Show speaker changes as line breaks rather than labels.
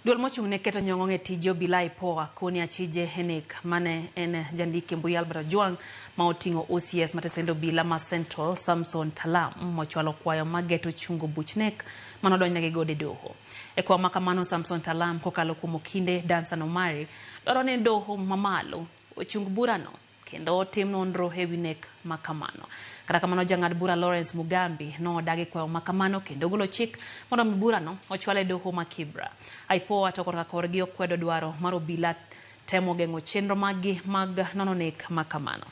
Duol mochung' ne keto nyong'ong' e tije obila IPOA koni achije e nek mane en jandik e mbui Albert Ojwang ma oting'o OCS matesend obila ma Central Samson Talam mochwalo kwayo mageto chungo buch nek mane odonjnegi godo e doho. E kwayo ma kamano Samson Talam kokalo kuom okinde Dansan Omari dwaro ni doho mamalo ochung burano kendo otim nonro e wi nek ma kamano. Kata kamano jang'ad bura Lawrence Mugambi nodagi kwayo ma kamano kendo ogolo chik mondo mi burano ochwal e doho ma Kibra. IPOA to korka korgi okwedo dwaro mar obila temo geng'o chenro maggi mag nono nek ma kamano.